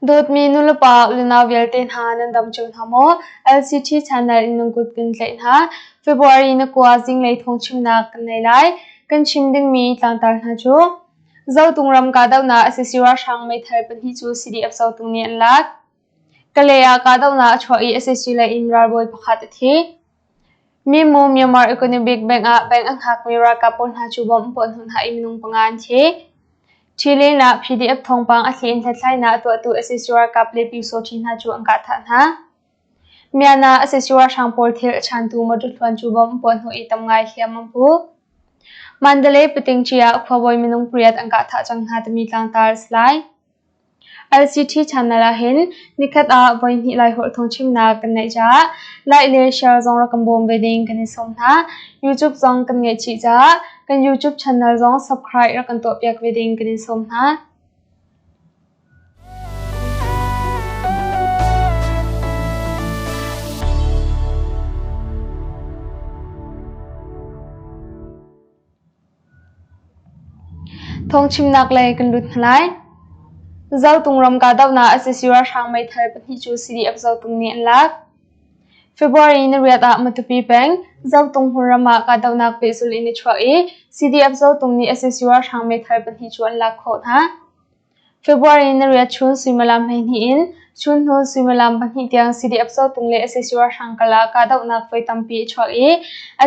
Dawtmi nulepa unau vialte hna nan dam cio hna maw? LCT channel in nan kut kan tlaih hna. February na kua zinglei thawngchimnak kan nei lai. Kan chim dingmi tlangtar hna cu Zotung ram kahdohnak sac ralhrang meithal pahnih cu CDF Zotung nih an lak. Kalay ah kahdohnak a chuah i sac lei in ralbawi pakhat a thi. Mimu Myanmar Economic Bank ah bank a hngakmi ralkap pawl hna cu bomb an puah hnawh hna i minung panga an thi. Thilin ah PDF thawngpang a thli in hlathlainak a tuahtu sac ralkap le Pyusawhti hna cu an kah thah hna. Myanmar sac ralhrang pawl thil a chantu motor thluan cu bomb an puah hnawh i tam ngai hliam an pu. Mandalay Patingci ah khuabawi minung pariat an kah thah cang hna timi tlangtar a si lai. LCT channel ahhin nikhat ah voihnih Laiholh thawngchimnak kan neih caah like le share zong rak kan bawm ve ding kan in sawm hna. YouTube zong kan ngeih chih caah kan YouTube channel zong subscribe rak kan tuahpiak ve ding kan in sawm hna. Thawngchimnak lei kan lut hna lai. Zotung ram kahdohnak sac ralhrang meithal pahnih cu CDF Zotung nih an lak. February ni riat ah Matupi peng Zotung hmunram ah kahdohnak pehzulh in a chuak i CDF Zotung nih sac ralhrang meithal pahnih cu an lak khawh hna. February ni riat chun suimilam 12 in chunhnu suimilam pahnih tiang CDF Zotung le sac ralhrang kal ah kahdohnak voi tampi a chuak i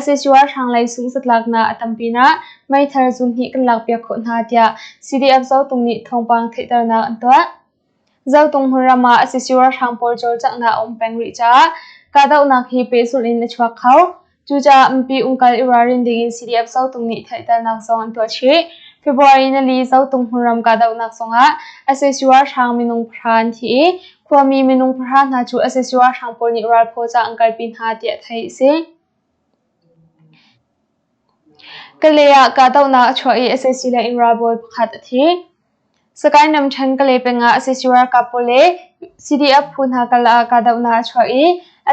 sac ralhrang lei sungzatlaknak a tam pinah meithal zunhnih kan lakpiak khawh hna tiah CDF Zotung nih thawngpang theihternak an tuah. Zotung hmunram ah sac ralhrang pawl cawlcanghnak a um peng rih caah kahdohnak hi pehzulh in a chuak kho. Cucaah mipi umkal i ralrin dingin CDF Zotung nih theihternak zong an tuah chih. February nili Zotung hmunram kahdohnak zongah sac ralhrang minung pahra an thi i khuami minung pahra hna cu sac ralhrang pawl nih ralphaw ca an kalpi hna tiah theih a si. Kalay ah kahdohnak a chuah i sac le in ralbawi pakhat a thi. Sakae namṭhen Kalay peng ah sac ralkap pawl le CDF phu hna kal ah kahdohnak a chuak i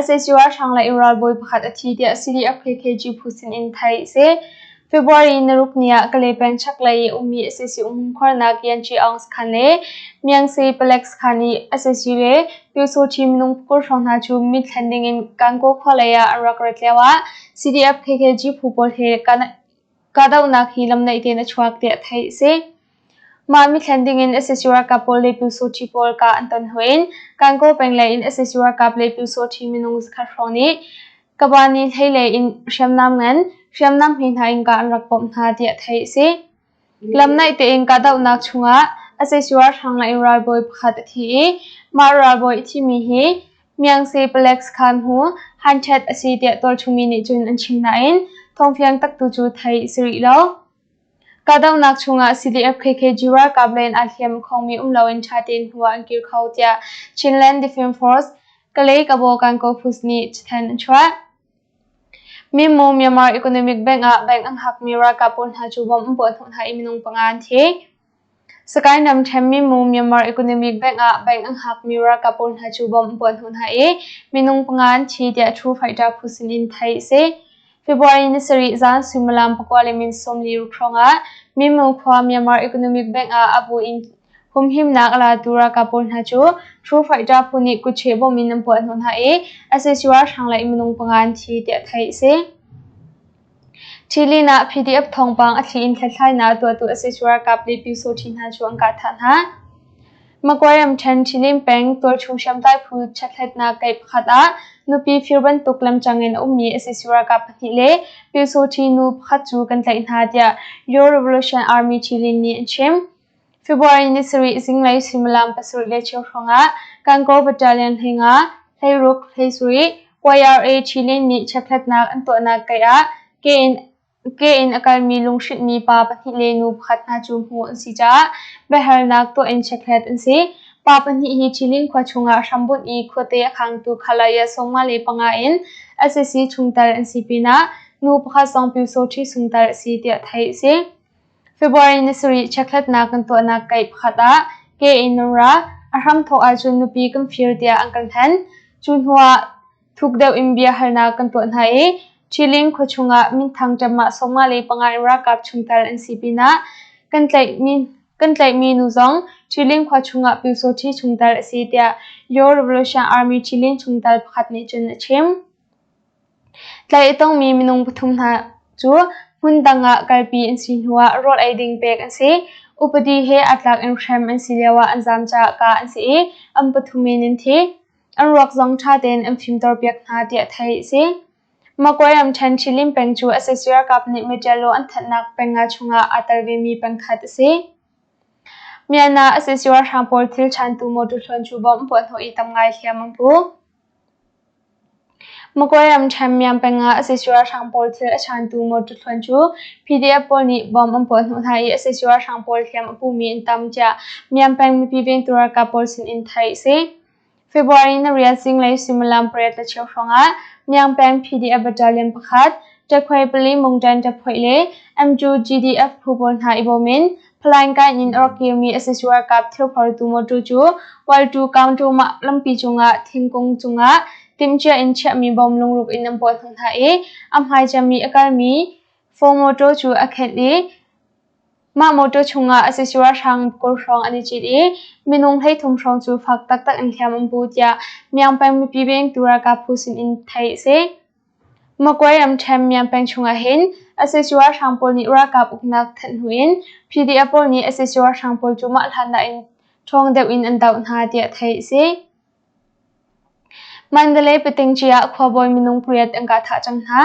sac ralhrang le ralbawi pakhat a thi tiah CDF KKG phu sin in theih a si. February naruk ni ah Kalay peng chaklei i ummi sac umhmunkhuarnak Yanci Aung sakhan le Myangse palek sakhan i sac le Pyusawṭhi minung pakul hrawng hna cu mit thlen ding in Gangaw khua lei ah an rak rat lio ah CDF KKG phu pawl he kahdohnak hi lamnaih tein a chuak tiah theih a si. Mah mithlen dingin sac ralkap pawl le Pyusawṭhi pawl kah an ton hnu in Gangaw peng lei in sac ralkap le Pyusawṭhi minung zakhat hrawng nih Kabani hleilei in hriamnam ngan, hriamnam hme hna in kah an rak bawmh hna tiah theih a si. Lamnaih tein kahdohnak chungah sac ralhrang lei in ralbawi pakhat a thi i mah ralbawi a thimi hi Myangse palek sakhan hmu Han Htet a si tiah tualchungmi nih cun an chim nain thawngfiang taktu cu theih a si rih lo. Kahdohnak chungah CDF-KKG ralkap len aa hliam khawngmi um loin ṭha tein hnu ah an kir kho tiah Chinland Defence Force Kalay-Kabaw Kankaw Phus nih cathanh an chuah. Mimu Myanmar Economic Bank ah bank an hakmi ralkap pawl hna cu bomb an puah hnawh hna i minung panga an thi. Sakae namṭhen Mimu Myanmar Economic Bank ah bank an hakmi ralkap pawl hna cu bomb an puah hnawh hna i minung panga an thi tiah True Fighter phu sinin theih a si. February ni sarih zan suimilam pakua le min sawmli ruk hrawngah Mimu khua Myanmar Economic Bank ah a bu in humhimnak a latu ralkap pawl hna cu True Fighter phu nih kutcheh bomb in an puah hnawh hna i sac ralhrang lei minung panga an thi tiah theih a si. Ṭhilin ah PDF thawngpang a thli in hlathlainak tuahtu sac ralkap le Pyusawṭhi hna cu an kah thah hna. Magway ramṭhen Ṭhilin peng tualchung hriamtlai phu chekhlatnak keih pakhat ah nupi fir bantuk lemcang in a ummi sac ralkap pahnih le Pyusawṭhi nu pakhat cu kan tlaih hna tiah Your Revolution Army Ṭhilin nih an chim. February ni sarih zinglei suimilam pasarih le cheu hrawngah Gangaw Battalion hlinga hleiruk hleisarih YRA Ṭhilin nih chekhlatnak an tuahnak keih ah ke in a kalmi lunghrinhmi pa pahnih le nu pakhat hna cu hmuh an si caah biahalnak tuah in chekhlat an si. Pa pahnih hi Ṭhilin khua chungah hrambunh i khuate a khangtu Khalaya 55 in sac chungtel an si pinah nu pakhat zong Pyusawṭhi chungtel a si tiah theih a si. February ni sarih chekhlatnak kan tuahnak keih pakhat ah ke in nan ra. A hramthawk ahcun nupi kan fir tiah an kan hlen. Cu hnuah thuk deuh in bia halnak kan tuah hna i Ṭhiling khua chungah minthang ṭamah 55 in ralkap chungtel an si pinah kan tlaihmi. Kan tlaihmi nu zong Ṭhilin khua chungah Pyusawṭhi chungtel a si tiah Yaw Revolution Army Ṭhilin chungtel pakhat nih cun a chim. Tlaih a tongmi minung pathum hna cu hmun dang ah kalpi an si hnuah rawl ei ding pek an si. Upadi he aa tlak in hrem an si lioah an zaam caah kah an si i an pathum in an thi. An ruak zong ṭha tein an fimtawnpiak hna tiah theih a si. Magway ramṭhen Ṭhilin peng cu sac ralkap nih Meṭialaw an thanhnak peng nga chungah aa tel vemi pengkhat a si. Myanmar sac ralhrang pawl thil chantu mawṭaw hluan cu bomb an puahhnawh i tam ngai hliam an pu. Magway ramṭhen Myan peng ah sac ralhrang pawl thil a chantu mawṭaw hluan cu PDF pawl nih bomb an puahhnawh hna i sac ralhrang pawl hliam a pumi an tam tiah Myan peng mipi vengtu ralkap pawl sinin theih a si. February na rian zinglei suimilam pariat le cheu hrawngah Myanpeng PDF Battalion pakhat, Ṭekhuai pali Mungṭan ṭaphoih le MGU GDF phu pawl hna i bawm in Palaingkai in a rak kirmi sac ralkap thilphortu mawṭaw cu Waltu Kaungṭumah lampi cungah thingkung cungah timhcia in chiahmi bom lungruk in an puahhnawh hna i a hmai cemmi a kalmi Ford mawṭaw cu a khenh i Mah mawṭaw chungah sac ralhrang kul hrawng an i cit i minung 13 hrawng cu fak taktak in hliam an pu tiah Myanpeng mipi vengtu ralkap phu sinin theih a si. Magway ramṭhen Myanpeng chungah hin sac ralhrang pawl nih ralkap uknak thanh hnu in PDF pawl nih sac ralhrang pawl cu mah hlannak in ṭhawng deuh in an doh hna tiah theih a si. Mandalay Patingci ah khuabawi minung pariat an kah thah cang hna.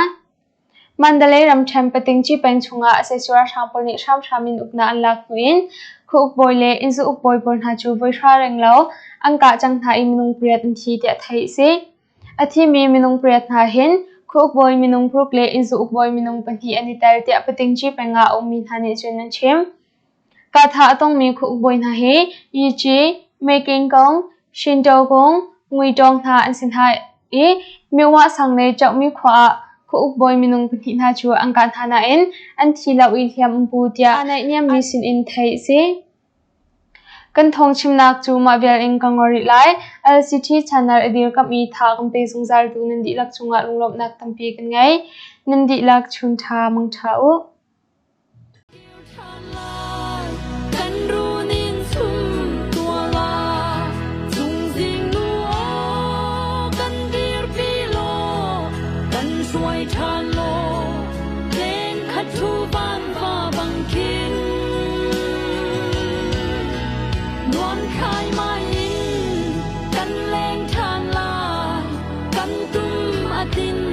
Mandalay ramṭhen Patingci peng chungah sac ralhrang pawl nih hramhram in uknak an lak hnu in khuauk bawi le innzu ukbawi pawl hna cu voi hra renglo an kah cang hna i minung pariat an thi tiah theih a si. A thimi minung pariat hna hin khuauk bawi minung paruk le innzu ukbawi minung pahnih an i tel tiah Patingci peng ah a ummi hna nih cun an chim. Kahthah a tongmi khuauk bawi hna hi Yici, Meking Kong, Shinto Kung, Nguitawng hna an si hna i Myohmah sang le Chohmi khua ah khuauk bawi minung pahnih hna cu an kah hna nain an thi lo i hliam an pu tiah aa naihniammi sinin theih a si. Kan thawngchimnak cu mah vial in ka ngol rih lai. LCT channel a dirkamh i tha kan pe zungzaltu nan dihlak cungah lunglawmhnak tampi kan ngei. Nan dihlak chun ṭha mang ṭha u. Kan leng ṭhan lai, kan tum a tin.